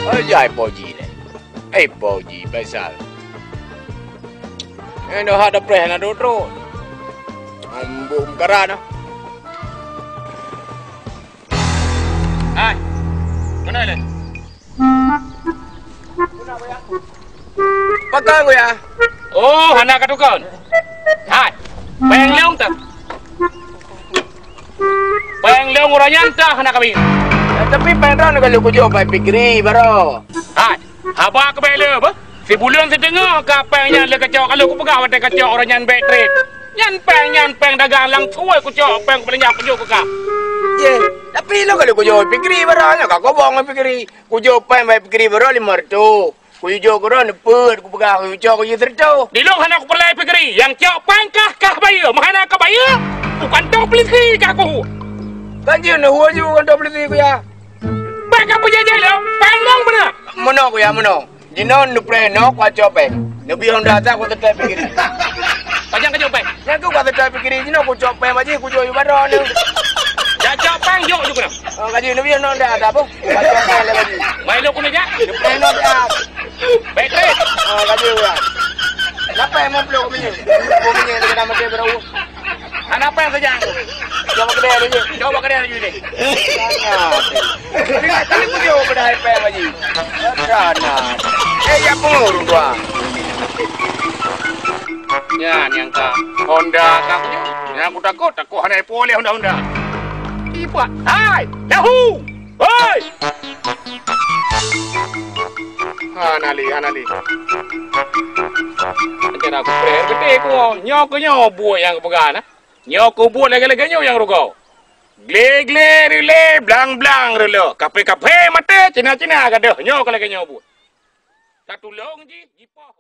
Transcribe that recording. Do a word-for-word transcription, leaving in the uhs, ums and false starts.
Hai jai Po Ji nyoe. Hai Po Ji Faisal. Eh, dah ada preh na trok-trok. Ambok meukaran ah. Hai. Keunoe lé. Pakon, Kuya? Oh, hana ka tukon. Hai. Péng lôn teuh. Péng lôn uroe nyan teuh hana ka bayeue. Eh, tapi péng droeneuh ka lheueh kujok bak Fikri baroe. Hai. Haba keubeue lé, bah? Sibuleuen siteungoh ka péng nyan lé kacok, ka lheueh kupeugah watèe kacok uroe nyan bèk trép. Nyan péng, nyan péng dagang langsui kucok, péng kubeulanja kujok keu kah. Yeh, tapi lôn ka lheueh kujok Fikri baroe, nyoe ka kubong Fikri. Kujok péng bak Fikri baroe limong reutôh. Kujok keu droeneuh peuet, kupeugah kujok keu jih sireutôh. Dilôn hana kupeureulèe Fikri, nyang cok péng kah, kah bayeue, meuhana ka bayeue, u kantô polisi kah kuhu. Kan jeuet neuhu aju u kantô polisi, Kuya. Bèk ka peujajah lé, péng lôn beuna. Meunoe, Kuya, meunoe. Jinoe neupreh noe kucok péng. Neubri honda that kuseutôt Fikri. Pajan kacok péng? Nyan keuh kuseutôt Fikri, jinoe kucok péng bak jih kujok u baroe nyoe. Jak cok péng jok ju keunoe. Oh, ka jeuet neubri honda that boh. Kucok péng lé bak jih. Mai lôn keuneuk jak. Neupreh noe that. Bèk trép. Oh, ka jeuet, Kuya. Lapèe meuploh keu minyeuk. Keu minyeuk lé keunan maté beureueh. Hana péng sajan. Coba keudè laju. Coba keudè laju ni. Hana. Tapi, tapi bujur pada hai péng laju. Hana. Eh, ya pengurus dua. Nyan nyang ka Honda ka aku. Nyang aku takut, takut hana ipo lé Honda-Honda. Ipat. Hai, Yahoo! Hoi! Hana lé, hana lé. Acara aku preh geude ku, nyoe keuh nyoe buet nyang kupeugah na. Nyoe keuh buet lagèe-lagèe nyoe nyang rugoe. Gle-gle rile, blang-blang rile. Kaphé-kaphé maté, Cina-Cina gadôh. Nyoe keuh lagèe nyoe buet. Tatulông jih, jipoh.